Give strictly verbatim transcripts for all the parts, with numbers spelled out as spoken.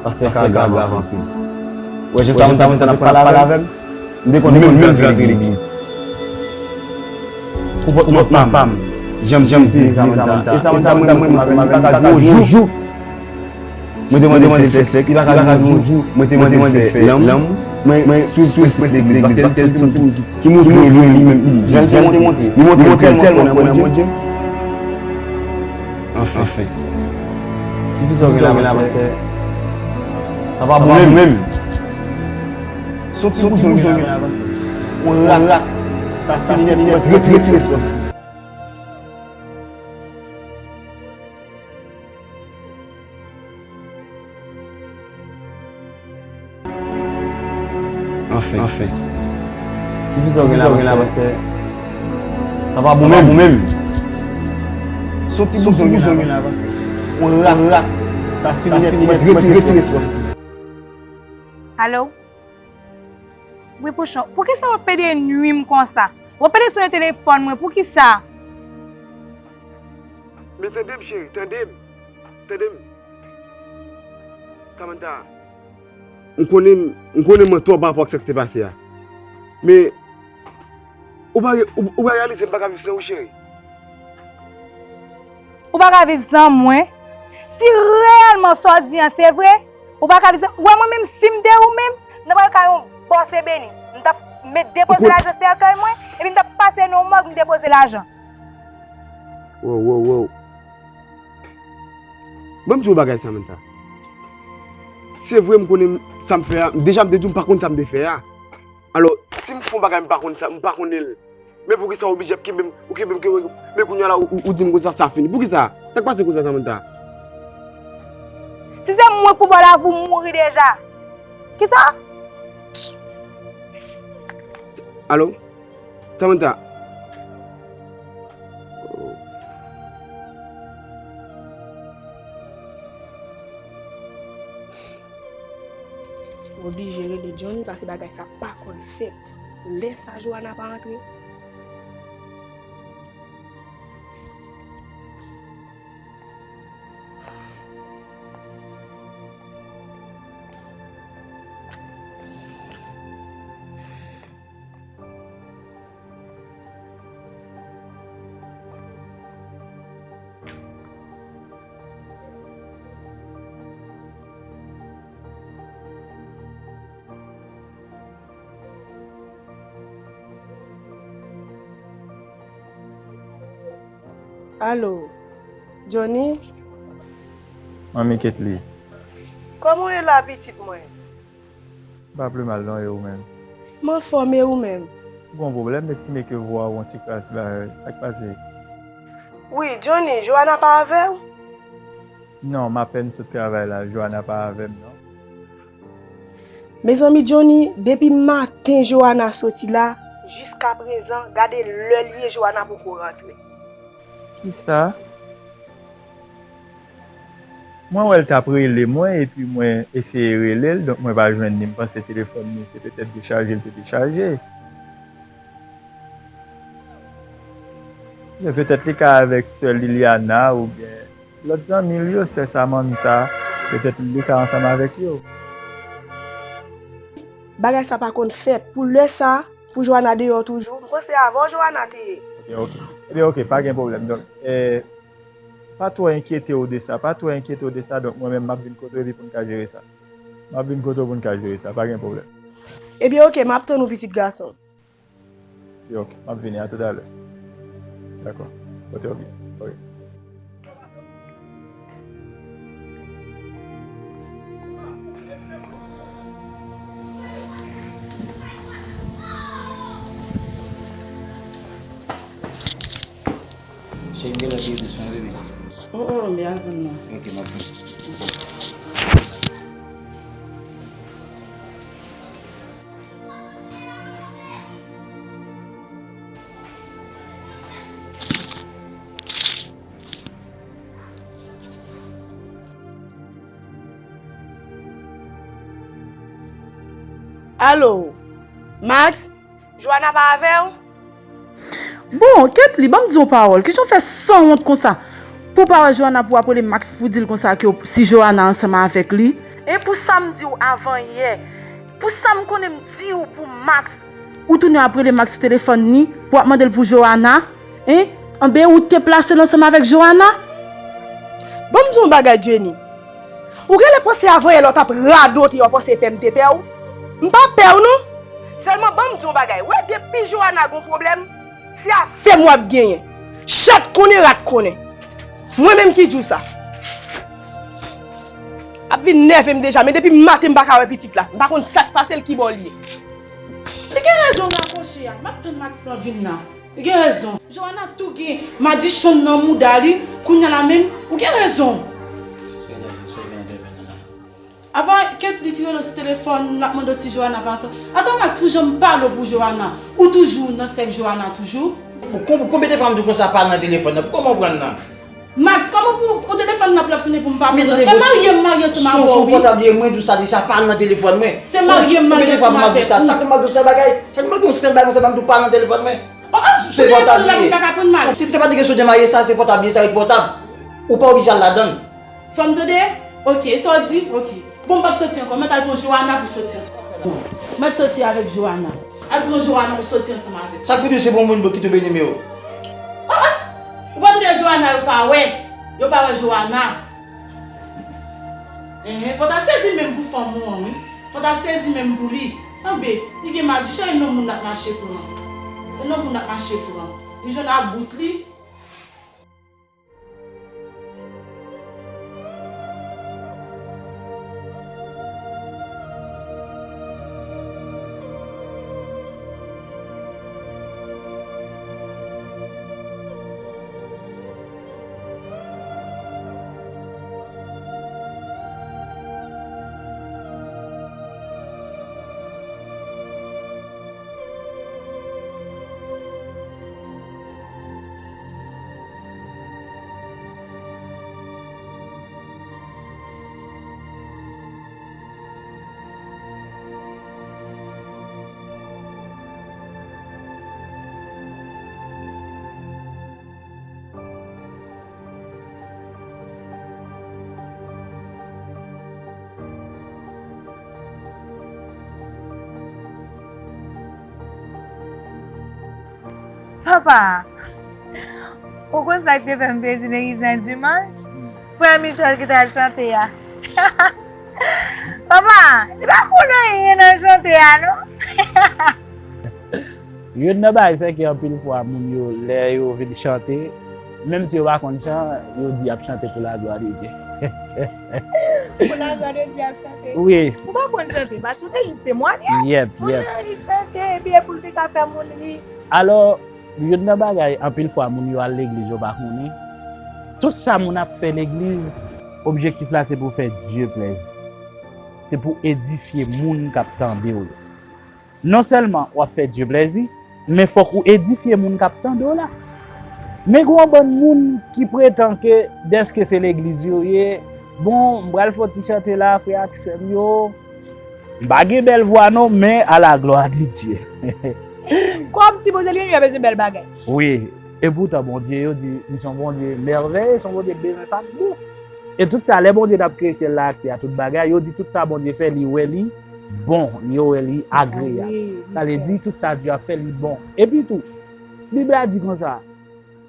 Pastè ka grav anpil. Ou wè jan Samantha t ap pale avè m? M te konn menm vle antre legliz. Konpòtman pa m, jan m te vle Samantha. E Samantha mwen menm, li pa ka di yon jou. Mwen te mande l fè sèks, li pa ka di yon jou. Mwen te mande l fè lanmou. Mwen swiv prensip legliz paske se yon timoun ki montre li menm. Jan l te montre, li montre l tèlman kwè nan Bondye. Anfen. Ti fi sa w gen la, pastè? Sa pa bon menm. Se yon ti bouzen w gen la, pastè. Yon rak. Sa fini nèt, nèt, rete, rete, rete. Anfen. Anfen. Ti fi sa w gen la, pastè? Sa pa bon menm. Se yon ti bouzen w gen la, pastè. Yon rak. Sa fini nèt, nèt, rete, rete, rete. Alo? Wi, Pouchon. Poukisa w ap pede nwi m konsa? W ap pede sonnen telefòn mwen. Poukisa? Men tande m, cheri, tande m. Tande m. Samantha, m konnen, m konnen mwen twò pa rapò ak sa k te pase a. Men, ou pa re-, ou, ou pa reyalize m pa ka viv san ou, cheri? Ou pa ka viv san mwen? Si reyèlman sa w di an se vre, ou pa ka viv san, ou wè mwen menm, si m te ou menm, m ta pral kay yon bòs ebeni. M t ap met depoze lajan sèkèy mwen, epi m t ap pase nan yon mòg, m depoze lajan. Wow, wow, wow. Ban m di w yon bagay, Samantha. Se vre, m konnen sa m fè a. Deja, m te di w m pa konn sa m te fè a. Alò, si m fè yon bagay, m pa konn sa, m pa konnen l. Men poukisa w oblije ap kenbe m, ou kenbe m, kenbe m, men kounye a la, ou, ou, ou di m konsa, sa fini. Poukisa? Sa k pase konsa, Samantha? Si se mwen k pou bò la, ou mouri deja. Kisa? Alo? Samantha. Oblije rele Johnny paske bagay sa pa konn fèt. Lè sa Johanna pa antre. Alo, Johnny? Manmi Ketly. Kòman w ye la, pitit mwen? M pa pi mal non, e ou menm? M anfòm, e ou menm? Ou gen yon pwoblèm, m estime ke vwa w yon ti kras la, sa k pase? Wi, Johnny, Johanna pa avè w? Non, m apèn sot travay la, Johanna pa avè m non. Mezanmi Johnny, depi maten Johanna soti la, jiskaprezan, gade lè l ye Johanna poko rantre. Kisa? Mwen wè l t ap rele mwen, epi mwen eseye rele l, donk mwen pa jwenn li, m panse telefòn li se petèt dechaje l te dechaje. Men petèt li ka avèk sè Liliana oubyen lòt zanmi l yo, sè Samantha, petèt li ka ansanm avèk yo. Bagay sa pa konn fèt. Pou lè sa, pou Johanna deyò toujou. M panse avè w Johanna te ye. Ok, ok. Ebyen, ok, pa gen pwoblèm. Donk, eh, pa twò enkyete w de sa. Pa twò enkyete w de sa. Donk, mwen menm, m ap vin kote w epi pou n ka jere sa. M ap vin kote w pou n ka jere sa. Pa gen pwoblèm. Ebyen, ok, m ap tann ou, pitit gason. Ok, m ap vini, a toutalè. Dakò. Pote w byen. Ok. Cheri, m genlè bliye dous mwen, bebe. Mm, mm, byen atann non. Ok, m ap vini. Alo, Max? Johanna pa avè w? Bon, Ketly, ban m di w yon pawòl. Kijan w fè sanwont konsa? Pou w pa wè Johanna pou w ap rele Max pou w di l konsa ke w, si Johanna ansanm avèk li, E pou sa m di w avan yè, pou sa m konnen m di w pou Max. Ou tounen ap rele Max sou telefòn ni, pou w ap mande l pou Johanna, en? Anben, ou te plase l ansanm avèk Johanna? Ban m di w yon bagay, Jenny. Ou genlè panse avan yè lè w t ap radote, w ap panse pè m te pè w? M pa pè w, non. Sèlman ban m di w yon bagay. Wè, depi Johanna gon pwoblèm, se avè m w ap genyen. Chat konnen, rat konnen. Mwen menm ki di w sa. Ap vin nève m deja, men depi maten m pa ka wè pitit la. M pa konn sa k pase l, ki bò l ye. Li gen rezon rakwoche a. M ap tann Max lan vin la. Li gen rezon. Johanna tou gen madichon nan mouda li. Kounya la menm, ou gen rezon. Apa, kèt li ki rele w sou telefòn, l ap mande w si Johanna pa ansanm. Ata Max, pou jan m pale w pou Johanna, ou toujou nan sèk Johanna toujou? Bon, kon-, konbyen de fwa m di w konsa pa nan telefòn nan? Pou kòman w pran nan? Max, kòman pou ou telefòn nan pou l ap sonnen pou m pa pran nan? E marye m marye ansanm avè w, wi. Pòtab li, mwen di w sa deja, pa nan telefòn mwen. Se marye m marye ansanm avèk ou. Chak lè m ap di w sa bagay, chak lè m ap di w sèl bagay konsa, m di w pa nan telefòn mwen. Oh, oh, sou telefòn nan li pa ka pran mal. Si se pa t gen sou de marye sa, se pòtab li, sa ret pòtab. Ou pa oblije al ladan l. Fò m tande? Ok, sa w di? Ok. Bon, m p ap soti ankò. Mèt al pran Johanna pou soti ansanm. Mèt soti avèk Johanna. Al pran Johanna pou soti ansanm avè l. Sa k pi di se bon moun ki tou beni men yo. Ah, ah! Ou pa tande Johanna, yo pa wè. Yo pa wè Johanna. Enhen, fò ta sezi menm pou fanm ou an, wi. Fò ta sezi menm pou li. Anben, li gen madichon, e non moun ap mache pran. E non moun ap mache pran. Li jwenn a bout li. Papa, ou konn sa k te fè m plezi nan legliz nan dimanch? Frè Michel ki t al chante a. Papa, li pa konn anyen nan chante a, non. Youn nan bagay, se ke anpil fwa, moun yo, lè yo vin chante, menm si yo pa konn chan, yo di y ap chante pou laglwa de Dye. Pou laglwa de Dye y ap chante? Wi. Ou pa konn chante, pa chante, jis temwanye. Yep, yep. Moun nan li chante, epi e pou l te ka fè moun ri. Alò, youn nan bagay, anpil fwa, moun yo al legliz, yo pa konnen. Tout sa moun ap fè legliz, objektif la, se pou fè Dye plèzi. Se pou edifye moun k ap tande w yo. Non sèlman w ap fè Dye plèzi, men fòk ou edifye moun k ap tande w la. Men gen yon bann moun ki pretan ke dèske se legliz yo ye, bon, m pral fè yon ti chante la, frè ak sè m yo. M pa gen bèl vwa non, men à la gloire de Dieu. Kòmsi Bondye li menm li pa bezwen bèl bagay. Wi, epoutan Bondye, yo di, li se yon Bondye mèvèye, se yon Bondye ki bezwen sa k bon. E tout sa, lè Bondye t ap kreye syèl la ak tè a, tout bagay, yo di tout sa Bondye fè, li wè li bon, yo wè li agreyab. Sa vle di, tout sa Dye ap fè, li bon. Epi tou, Bib la di konsa,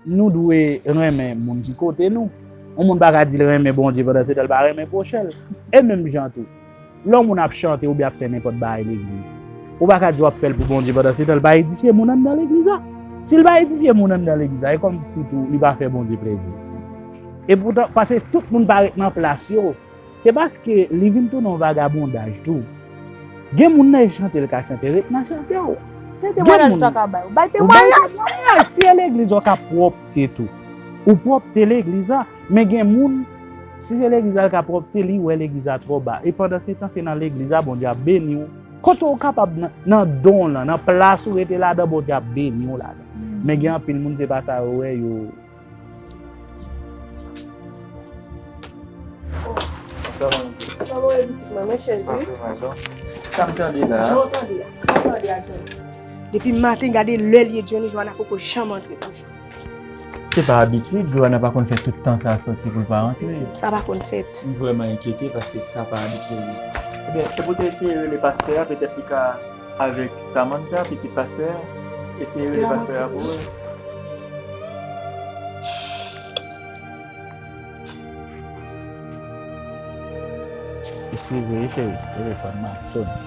nou dwe renmen moun ki kote nou. Yon moun pa ka di l renmen Bondye pandan se tan l pa renmen pwochen l. E menm jan tou, lè yon moun ap chante oubyen ap fè nenpòt bagay legliz, ou pa ka di w ap fè l pou Bondye pandan se tan l pa edifye moun anndan legliz la. Si l pa edifye moun anndan legliz la, e kòmsi tou li pa fè Bondye plezi. Epoutan, paske tout moun pa ret nan plas yo. Se paske li vin tounen yon vagabondaj tou. Gen moun nan e chante l ka chante, ret nan chante w. Fè temwayaj ou ta ka bay. Ou bay temwayaj. Si e legliz ou ka pwòpte tou. Ou pwòpte legliz la. Men gen moun, si se legliz la l ka pwòpte, li wè legliz la twò ba. E pandan se tan, se nan legliz la Bondye ap beni w. Kote w kapab nan, nan don w lan, nan plas ou rete ladan, Bondye ap beni w ladan. Men gen anpil moun, se pa sa yo wè, yo Sa va, pitit mwen, mwen chèzi. Sa m tande la. Jan w tande a. Sa w tande a, tande. Depi maten, gade lè l ye, Johnny Joana poko janm antre toujou. Se pa abitid, Johanna pa konn fè tout tan sa sòti pou l pa rantre. Sa pa konn fèt. M vrèman enkyete paske sa pa abitye li. Ebyen, e pou te eseye rele pastè a, petèt li ka avèk Samantha, pitit pastè a. Eseye rele pastè a pou wè. Eskize wi cheri, telefòn nan ap sonnen.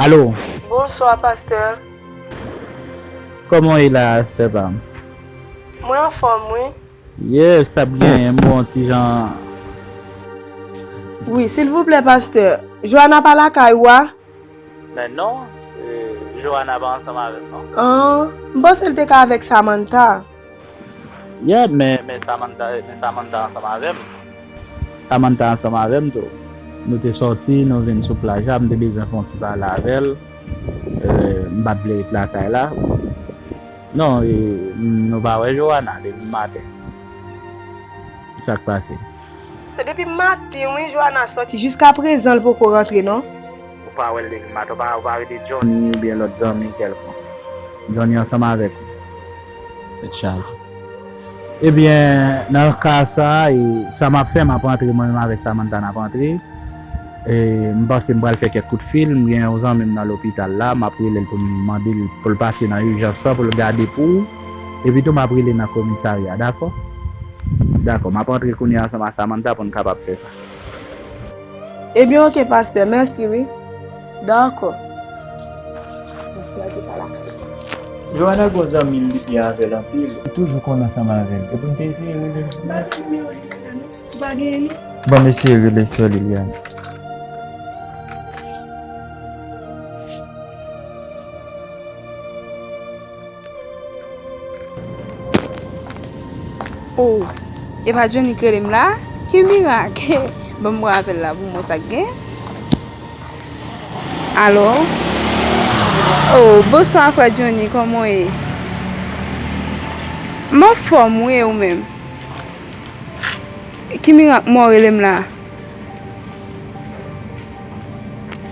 Alo. Bonswa pastè. Kòman w ye la sè pa m? Mwen anfòm wi. Yes, ap genyen m bon ti jan. Wi, silvouplè pastè, Johanna pa lakay ou a? Men non, Johanna pa ansanm avè m non. An, m panse l te ka avèk Samantha. Yeah, men men Samantha men Samantha ansanm avè m. Samantha ansanm avè m tou. Nou te sòti, nou vin sou plaj la, m te bezwen fè yon ti pale avè l. M pa t vle ret lakay la. Non, nou pa wè Johanna depi maten. Sa k pase? Se depi maten wi Johanna sòti jiska prezan l poko rantre non. Ou pa wè l depi maten, ou pa ou pa rele Johnny oubyen lòt zanmi kèlkonk. Johnny ansanm avèk ou. Tèt chaje. Ebyen, nan ka sa, e, sa m ap fè, m ap rantre mwen menm avèk Samantha n ap rantre. E, m panse m pral fè kèk kout fil, m gen yon zanmi m nan lopital la, m ap rele l pou m mande l pou l pase nan ijans lan pou l gade pou ou. Epi tou m ap rele nan komisarya, dakò? Dakò, m ap antre kounye a ansanm a Samantha pou n kapab fè sa. Ebyen oke pastè, mèsi wi. Dakò. Johanna gon zanmi l li byen avè l anpil. Li toujou konn ansanm avè l. Epi n te eseye rele l sou. Ban m eseye rele sè Liliane. Oh, e pa Johnny k rele m la? Ki mirak! Ban m pran apèl la pou m wè sa k gen. Alo? Oh, bonswa frè Johnny, kòman w ye? M anfòm wi, e ou menm? Ki mirak mò w rele m la?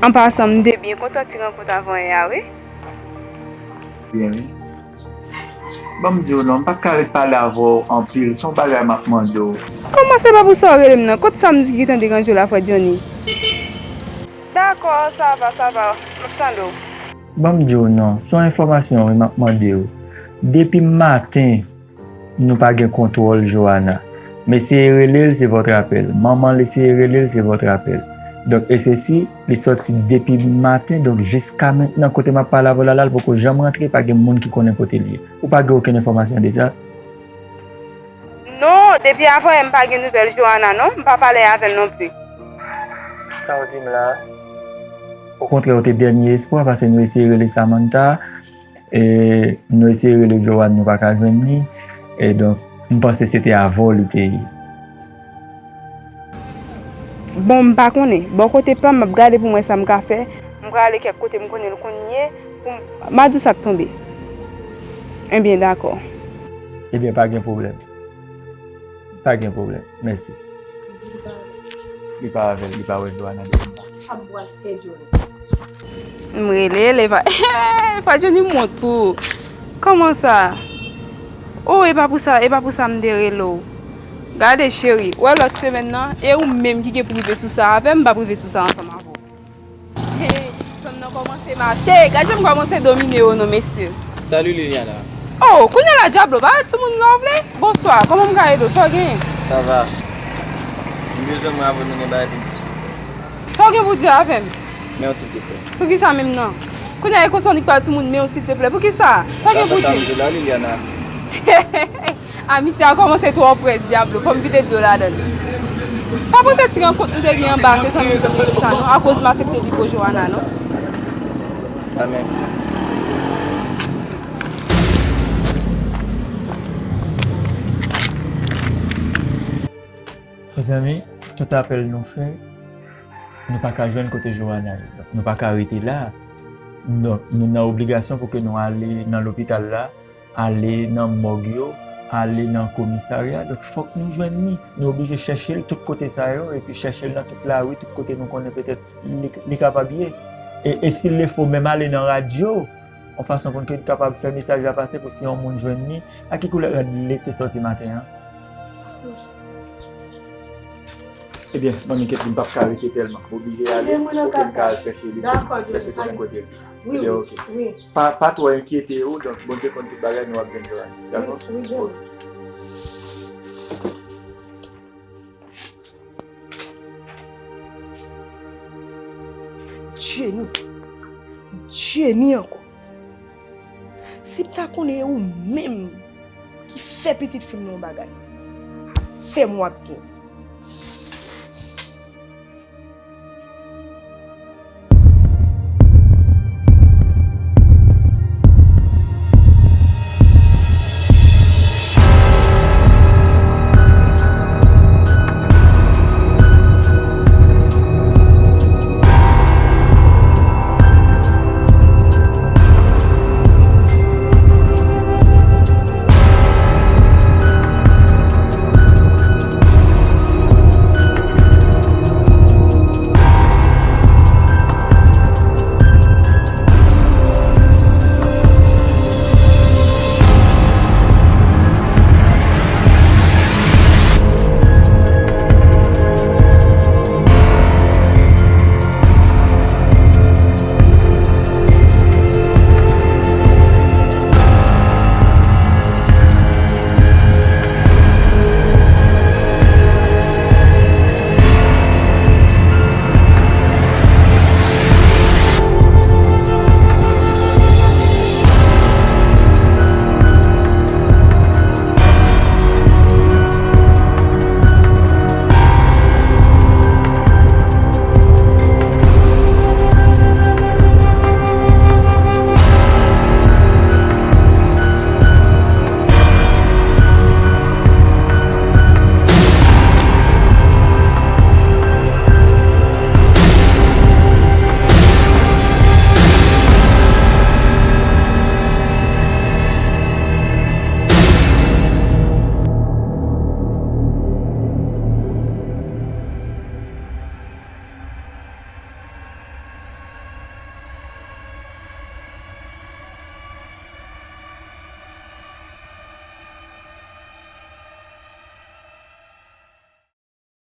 An pasan, m te byen kontan ti rankont avanyè a wi. Byen wi. Ban m di w non, m pa t ka ret pale avè w anpil, se yon bagay m ap mande w. Kòman se pa pou sa w rele m nan? Kot sa m di ki gentan deranje w la frè Johnny? Dakò, sa va, sa va, m ap tande w. Ban m di w non, se yon enfòmasyon wi m ap mande w. Depi maten, nou pa gen kontwòl Johanna. M eseye rele l, se vòt rapèl. Manman l eseye rele l, se vòt rapèl. Donk, e sesi, li sòti depi maten, donk jiska mentnan, kote m ap pale avè w la la, l poko janm rantre, pa gen moun ki konnen kote l ye. Ou pa gen okenn enfòmasyon de sa? Non, depi avanyè m pa gen nouvèl Johanna non, m pa pale avè l non plis. Sa w di m la a? Okontrè, w te dènye espwa, paske nou eseye rele Samantha, e nou eseye rele Johanna, nou pa ka jwenn li, e donk, m panse se te avè w li te ye. Bon, m pa konnen. Bò kote pa m, m ap gade pou m wè sa m ka fè. M prale kèk kote m konnen l konn ye, pou m, m a di w sa k tonbe. Ebyen, dakò. Ebyen, pa gen pwoblèm. Pa gen pwoblèm. Mèsi. Li pa avè l, li pa wè Johanna depi maten. Sa m pral fè Johnny? M rele l, e pa, e pa Johnny m wont pou ou. Kòman sa? Oh, e pa pou sa, e pa pou sa m te rele w. Gade, cheri, w wè lòt semèn nan, e ou menm ki gen pou rive sou sa avè m, m p ap rive sou sa ansanm avè w. Hey, fanm nan kòmanse mache. Gad jan m kòmanse domine yo non, mesye. Salut Liliana. Oh, kounye a la Diablo, pa ret sou moun jan w vle. Bonswa, kòman m ka ede w? Sa w genyen? Ça va. M bezwen mwen avè w, nou gen bagay pou n diskite. Sa w gen pou di avè m? Men w silteplè. Poukisa menm nan? Kounye a e konsa w nik pa ret sou moun, men w silteplè. Poukisa? Sa w gen pou di? Sa sa m di la Liliana. Amitye a kòmanse twò près, Diablo, fò m vide dlo ladann. Pa panse ti rankont nou te gen anba se zanmi m sot fè sa non, akoz m aksepte li pou Johanna non. Amen. Mezanmi, tout apèl nou fè, nou pa ka jwenn kote Johanna ye. Donk, nou pa ka rete la. Donk, nou nan obligasyon pou ke nou ale nan lopital la, ale nan mòg yo, ale nan komisarya. Donk, fòk nou jwenn li. Nou oblije chèche l tout kote sa yo, epi chèche l nan tout lari, tout kote nou konnen petèt li, li kapab ye. E, e si l fo, menm ale nan radyo, yon fason pou n kapab fè mesaj la pase pou si yon moun jwenn li, a ki koulè rad li te sòti maten an? Ebyen, manmi Ketly, m p ap ka rete tèlman. M oblije ale pou ke m ka al chèche li, pou m chèche konnen kote l. Ebyen, ok. Pa, pa twò enkyete w, donk Bondye konn tout bagay, nou ap jwenn Johan. Dakò? Ok. Jenny. Jenny ankò. Si m ta konnen e ou menm ki fè pitit fi m nan yon bagay, avè m w ap gen.